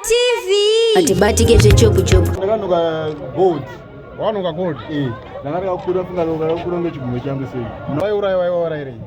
TV. Atibatike zvechopu chopu. Ndakanuka gold. Wakanuka gold? Eh, ndanga ndakakura funga ndakakura kunge chigumwe changu sei. Waiuraiwa iwe waurairei?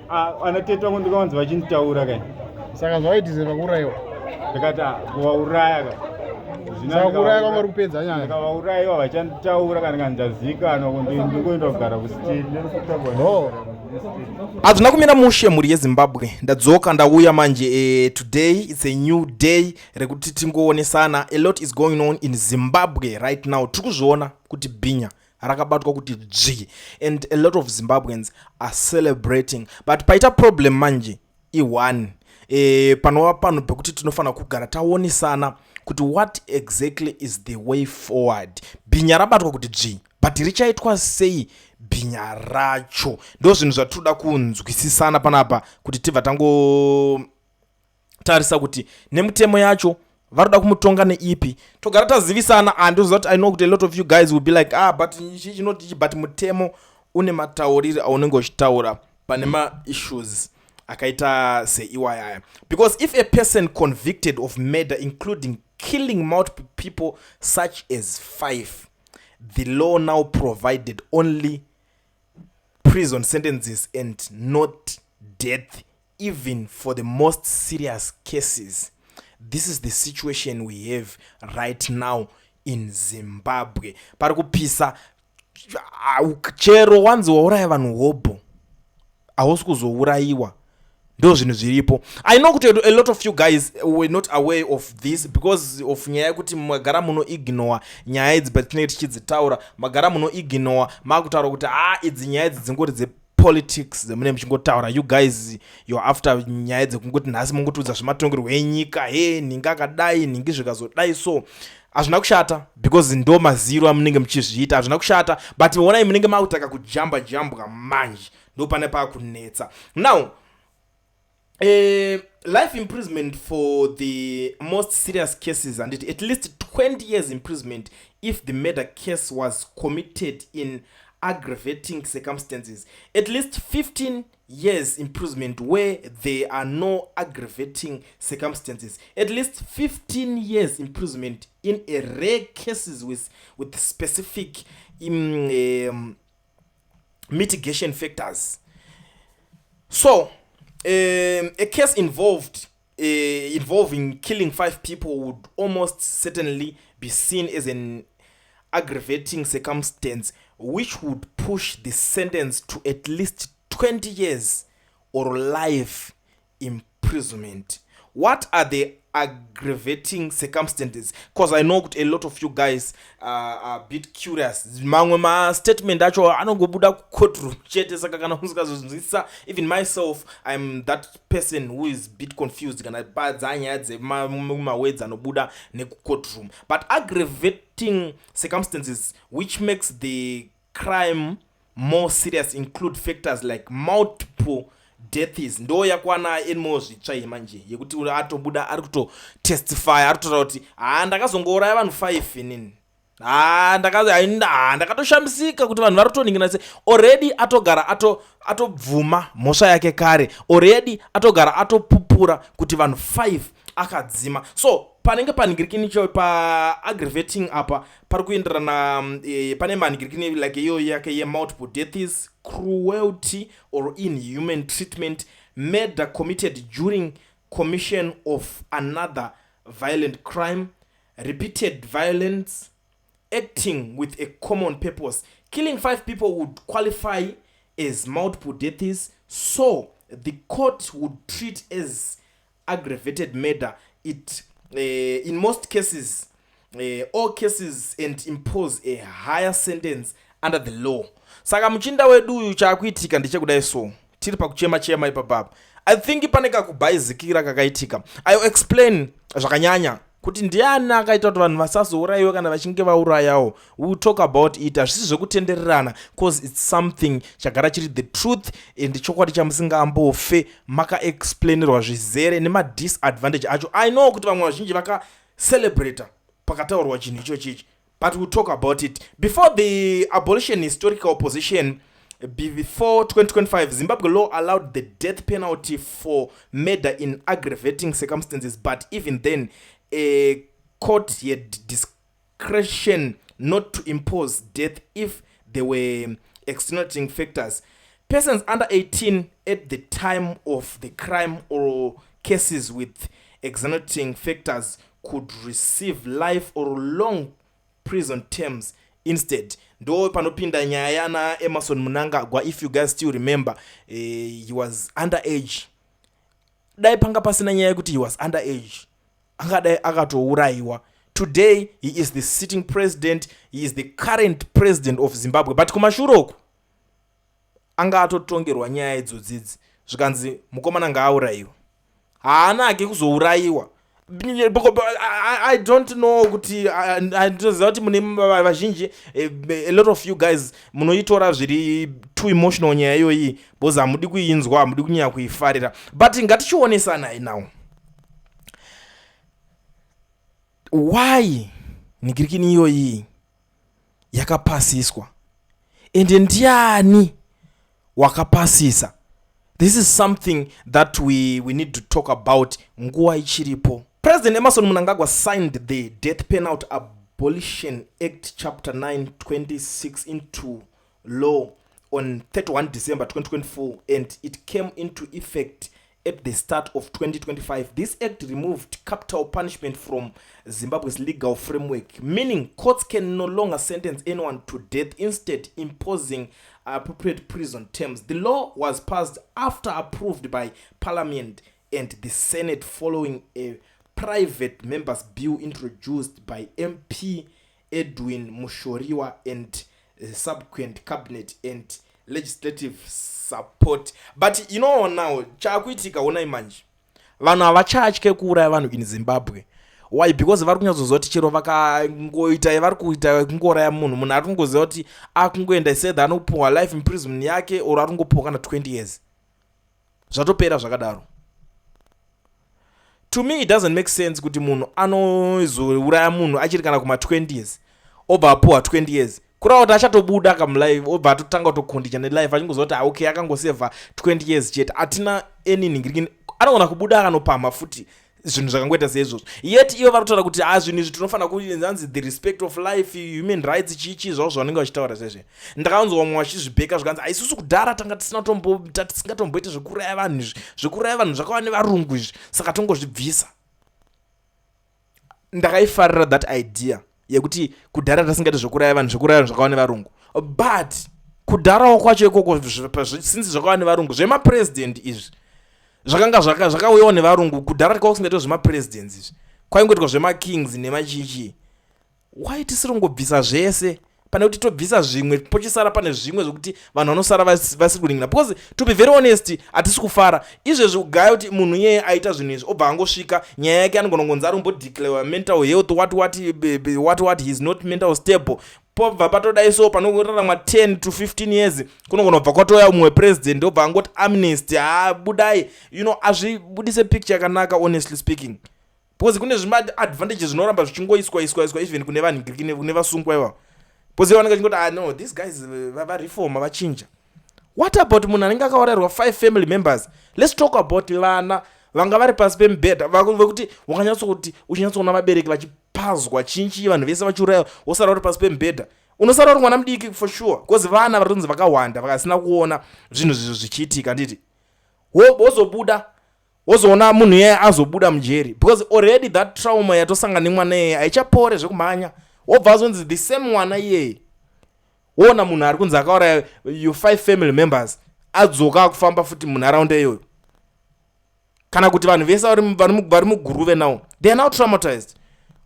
Ah, ana tete vangu ndikawanza vachinditaura kai. Saka zvawaitise pakuuraiwa? Ndakati ah, kuvauraya ka. Saka kuuraya kwanga uri kupedza nyaya? Ndikavauraya vachanditaura kana kana ndazikanwa kuti ndingoenda kugara kustate. Oh. Hazvina kumira mushe, mhuri yeZimbabwe. Ndadzoka, ndauya manje. Today it's a new day rekuti tingoonesana. A lot is going on in Zimbabwe right now. Tiri kuzviona kuti bhinya rakabatwa kuti dzvi and a lot of Zimbabweans are celebrating, but paita problem manje i1 panova panhu pekuti tinofanira kugara taonesana kuti what exactly is the way forward. Bhinya rabatwa kuti dzvi, but richaitwa sei bhinya racho? Ndo zvinhu zvatinoda kunzwisisana panapa kuti tibva tangotarisa kuti nemutemo yacho varoda kumutonga neipi. Togara tazivisana. Handiziva kuti, I know kuti a lot of you guys will be like, "Ah, but ichi chinoti ichi," but mutemo une matauriri aunenge uchitaura pane maissues akaita seiwayaya, because if a person convicted of murder, including killing multiple people such as five, the law now provided only prison sentences and not death, even for the most serious cases. This is the situation we have right now in Zimbabwe. Pari kupisa. Chero wanzi wauraya vanhu hobho, hausi kuzourayiwa. Ndo zvinhu zviripo. I know kuti a lot of you guys were not aware of this because of nyaya yekuti magara munoignore nyaya idzi, but tinenge tichidzitaura, magara munoignore, makutaura kuti ha, idzi nyaya idzi dzingori dzepolitics dzemunenge muchingotaura. You guys, you're after nyaya dzekungoti nhasi mungotiudza zvematongerwo enyika, he, nhingi akadai, nhingi zvikazodai. So hazvina kushata because ndo maziro amunenge muchizviita. Hazvina kushata, but onai munenge makutaka kujamba jambwa manje, ndo pane paakunetsa. Now, life imprisonment for the most serious cases and at least 20 years imprisonment if the murder case was committed in aggravating circumstances, at least 15 years imprisonment where there are no aggravating circumstances, at least 15 years imprisonment in a rare cases with specific mitigation factors. So a case involved involving killing five people would almost certainly be seen as an aggravating circumstance, which would push the sentence to at least 20 years or life imprisonment. What are the aggravating circumstances? Because I know kuti a lot of you guys are a bit curious. Mamwe mastatement acho anongobuda kucourtroom chete, saka kana usingazozvinzwisisa, even myself, I'm that person who is bit confused kana padza nyaya dzemawords anobuda nekucourtroom. But aggravating circumstances which makes the crime more serious include factors like multiple deaths. Ndo yakwana Anymore Zvitsva iyi manje yekuti atobuda ari kutotestify, ari kutaura kuti ha, ndakazongouraya vanhu 5 inini. Ha, ndakatoshamisika kuti vanhu vari kutoningina se. Already atogara atobvuma mhosva yake kare. Already atogara atopupura kuti vanhu 5 akadzima. So panenge panhingirikini paaggravating apa pari kuenderana pane manhingirikini like iyo yake yemultiple deaths, cruelty or inhuman treatment, murder committed during commission of another violent crime, repeated violence, acting with a common purpose. Killing five people would qualify as multiple deaths, so the court would treat as aggravated murder it in most cases, all cases, and impose a higher sentence under the law. Saka muchinda wedu uyu, chaakuitika ndechekudai. So tiri pakuchema chema ipapapa. I think pane kakubhaizikira kakaitika. I will explain zvakanyanya kuti ndiani akaita kuti vanhu vasazourayiwe kana vachinge vaurayawo. We will talk about it. Hazvisi zvekutendererana cause it's something chagara chiri the truth and chokwadi chamusingambofe makaexplainerwa zvizere nemadisadvantage acho. I know kuti vamwe vazhinji vakacelebrata pakataurwa chinhu ichochichi, but we'll talk about it. Before the abolition, historical position: before 2025, Zimbabwe law allowed the death penalty for murder in aggravating circumstances, but even then A court had discretion not to impose death if there were extenuating factors. Persons under 18 at the time of the crime or cases with exonerating factors could receive life or long prison terms instead. Ndo panopinda nyaya yana Emmerson Mnangagwa. If you guys still remember, he was under age. Dai panga pasina nyaya yekuti he was under age, angadai akatourayiwa. Today he is the sitting president, he is the current president of Zimbabwe, but kumashure uku anga atotongerwa nyaya idzodzidzi, zvikanzi mukomana ngaaurayiwe. Haana ake kuzourayiwa. I don't know kuti ndinoziva kuti mune vazhinji, a lot of you guys munoitora zviri too emotional nyaya iyoyi, because hamudi kuinzwa, hamudi kunyanya kuifarira, but ngatichionesanai now why nigirikini iyoyi yakapasiswa, ende ndiani wakapasisa. This is something that we need to talk about nguva ichiripo. President Emmerson Mnangagwa signed the Death Penalty Abolition Act, Chapter 926, into law on 31 December 2024, and it came into effect at the start of 2025. This act removed capital punishment from Zimbabwe's legal framework, meaning courts can no longer sentence anyone to death, instead imposing appropriate prison terms. The law was passed after approved by Parliament and the Senate following a private members' bill introduced by MP Edwin Mushoriwa and subsequent cabinet and legislative support. But you know, now chaakuitika, onai manje, vanhu havachatye kuuraya vanhu in Zimbabwe. Why? Because vari kunyatsoziva kuti chero vakangoita, vari kuita kungouraya munhu, munhu ari kungoziva kuti akungoenda either anopuhwa life imprisonment yake or ari kungopuhwa kana 20 years, zvatopera zvakadaro. To me, it doesn't make sense kuti munhu anozouraya munhu achiri kana kuma20s, obva apuhwa 20 years, kureva kuti achatobuda kamulife, obva atotanga kutokondicha nelife achingoziva kuti, ah, okay, akangosevha 20 years chete, hatina any ningirikini, anogona kubuda akanopamha futi zvinhu zvakangoita seizvozvo. Yet ivo vari kutaura kuti, a, zvinhu izvi tinofanira kuanzi the respect of life, human rights, chichi zvavo zvavanenge vachitaura zvezve. Ndakaanzwa vamwe vachizvibheka, zvikanzi, aisusu kudhara tanga tisingatomboita zvekuraya vanhu izvi, zvekuraya vanhu zvakava nevarungu izvi, saka tongozvibvisa. Ndakaifarira that idea yekuti kudhara tasingaiti zvekuraya vanhu, zvekuraya vanhu zvakava nevarungu, but kudharawo kwacho ikoko, since zvakava nevarungu, zvemapurezidendi izvi zvakanga zvakauyawo nevarungu. Kudhara kwava kusingaitwa zvemapresidents izvi, kwaingoitwa zvemakings nemachichi. Why tisiri kungobvisa zvese pane kuti tobvisa zvimwe, pochisara pane zvimwe zvokuti vanhu vanosara vasiri kuningira? Because to be very honest, hatisi kufara izvezvi kugaya kuti munhu iyeye aita zvinhu izvi, obva angosvika nyaya yake anogona kungonzi ari kumbodeclare mental health, what what what what, he is not mental stable, pobva patodai. So panoraramwa 10 to 15 years, kunogona kubva kwatoya mumwe president, obva angoti amnesty, ha, budai. Hazvibudise picture yakanaka, honestly speaking, because kune zvimaadvantages zvinoramba zvichingoiswa iswa iswa even kune vanhu, kune vasungwa ivavo, because vanenge vachingoti, ah, no, these guys vareforma, vachinja. What about munhu anenge akaurayirwa five family members? Let's talk about vana vanga vari pasi pemubhedha, vekuti wakanyatsokuti uchinyatsoona vabereki vachipazwa chinchi, vanhu vese vachiurayiwa, wosara uri pasi pemubhedha, unosara uri mwana mudiki for sure, because vana vari kunzi vakawanda vakasina kuona zvinhu zvizvo zvichiitika, nditi wozobuda, wozoona munhu iyeye azobuda mujeri, because already that trauma yatosangana nemwana iyeye haichapore zvekumhanya. Wobva azonzi the same mwana iyeye, woona munhu ari kunzi akauraya your five family members adzoka akufamba futi munharaunda iyoyo, kana kuti vanhu vese vari muguruve now, they are now traumatized.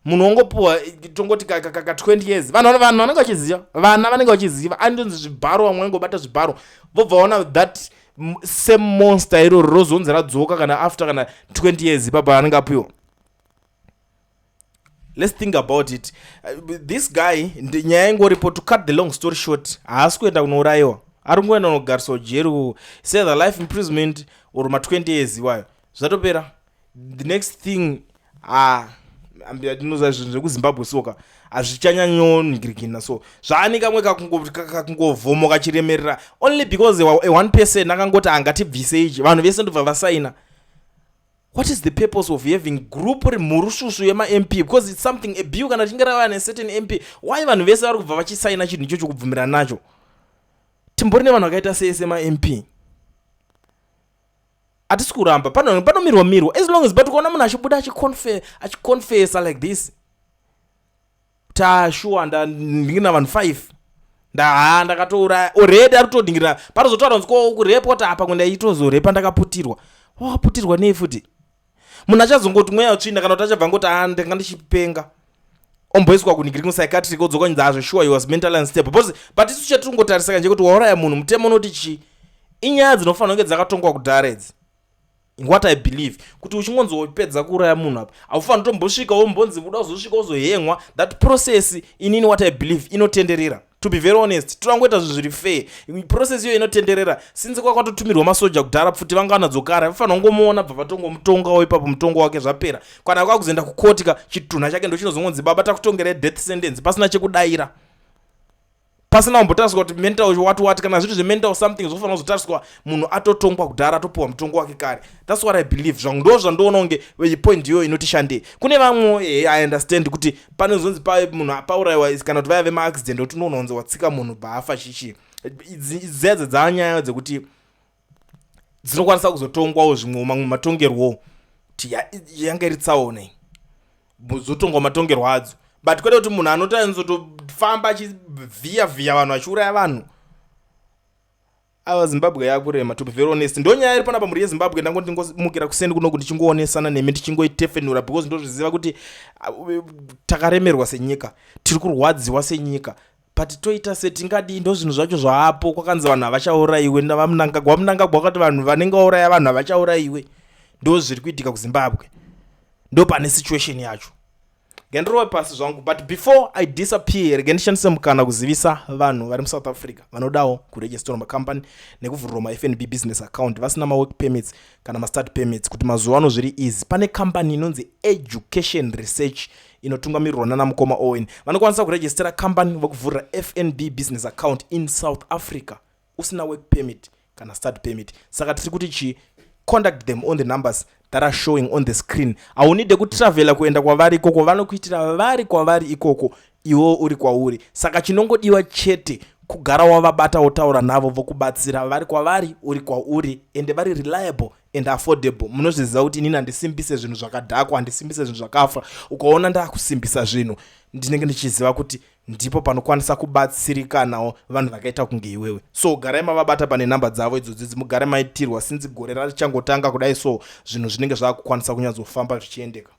Munhu wongopuwa tongoti ka 20 years, vanhu vanenge vachiziva, vana vanenge vachiziva, andonzi zvibharo, vamwe vangobata zvibharo, vobva vaona that same monster iroro rozonzi radzoka kana after kana 20 years ipapo anenge apiwa. Let's think about it. This guy, nyaya ingoripo, to cut the long story short, haasi kuenda kunourayiwa, ari kungoenda kunogariswa jeri, say the life imprisonment or ma20 years iwayo, zvatopera. The next thing, ah, tinoziva zvinhu zvekuZimbabwe, soka hazvichanyanyonhingirikina, so zvaani kamwe kakungovhomoka chiremerera only because a one person akangoti angatibvise ichi, vanhu vese ndobva vasaina. What is the purpose of having group remhurusvusvu yemaMP? Because it's something, a bill kana richinge rava necertain MP, why vanhu vese vari kubva vachisaina chinhu ichocho kubvumirana nacho? Timbori nevanhu vakaita sei semaMP? Hatisi kuramba, panomirwa mirwa as long as, but ukaona munhu achibuda achiconfessa like this, tashuwa ndingina vanhu 5, ndaha ndakatouraya already, ari kutodingira panozotaura kunzi ko kurepa, kuti apa kundaitozorepa ndakaputirwa. Wakaputirwa nei futi? Munhu achazongoti mweya utsvina, kana kuti achabva ngoti, "A, ndanga ndichipenga," omboiswa kunigiri kupsychiatric, odzoka nzi azvo sure he was mentally unstable. Because, but isu chatingotarisaka nje kuti wauraya munhu, mutemo unoti chii? Inyaya dzinofanira kunge dzakatongwa kudhara idzi. What I believe kuti uchingonzopedza kuuraya munhu apa, haufaniri tombosvika wombonzi uda kuzosvika uzohengwa. That process, inini what I believe, inotenderera. To be very honest, torangoita zvinhu zviri fair. Process iyoyo inotenderera since kwakatotumirwa masoja kudhara, pfuti vanga vanadzokara, vafanira kungomuona bva vatongomutongawo ipapo, mutongo wake zvapera. Kana kwakuzoenda kukoti ka, chitunha chake ndo chinozongonzi, "Baba, takutongerai death sentence," pasina chekudayira, pasina kumbotariswa kuti mental what what. Kana zviri zvemental something, zvofanira kuzotariswa munhu atotongwa kudhara, atopiwa mutongo wake kare. That's what I believe zvangu, ndo zvandoona kunge point iyoyo inoti shandei. Kune vamwe, I understand kuti pane zonzi munhu apaurayiwa kana kuti vaya vemaaccident, kuti unoona kunzi watsika munhu bhaafa chichi. Dzedze dzanyaya dzekuti dzinokwanisa kuzotongwawo zvimwe mamwe matongerwowo, kuti yanga iri tsaona, zotongwa matongerwo adzo. But kwete kuti munhu anotanzotofamba achivhiya vhiya vanhu, achiuraya vanhu ava. Zimbabwe yakurema, to be very honest. Ndo nyaya iri panapa, mhuri yeZimbabwe. Ndangoti ndingomukira kuseni kunoku ndichingoonesa nemi, ndichingoitefenura, because ndozviziva kuti takaremerwa senyika, tiri kurwadziwa senyika, but toita setingadii? Ndo zvinhu zvacho zvaapo. Kwakanzi vanhu havachaurayiwe navaMnangagwa. VaMnangagwa vakati vanhu vanenge vauraya vanhu havachaurayiwe. Ndo zviri kuitika kuZimbabwe, ndo pane situation yacho. Ngendirove pasi zvangu, but before I disappear, rege ndishandise mukana kuzivisa vanhu vari muSouth Africa vanodawo kuregisterwa macompany nekuvhurirwa maFNB business account vasina mawork permits kana mastudy permits, kuti mazuva ano zviri easy. Pane company inonzi Education Research inotungamirirwa nana mukoma Owen. Vanokwanisa kurejistera company, vokuvhurira FNB business account in South Africa usina work permit kana study permit. Saka tiri kuti chi contact them on the numbers that are showing on the screen. Haunide kutravhela kuenda kwavari ikoko, vanokuitira vari kwavari ikoko, iwo uri kwauri. Saka chinongodiwa chete kugara wavabata, wotaura navo, vokubatsira vari kwavari, uri kwauri, ende vari reliable and affordable. Munozviziva kuti inini handisimbise zvinhu zvakadhakwa, handisimbise zvinhu zvakafa. Ukaona ndaakusimbisa zvinhu, ndinenge ndichiziva kuti ndipo panokwanisa kubatsirikanawo vanhu vakaita kunge iwewe. So garai mavabata pane namba dzavo idzodzidzi, mugare maitirwa. Since gore rarichangotanga kudai, so zvinhu zvinenge zvakukwanisa kunyatsofamba zvichiendeka.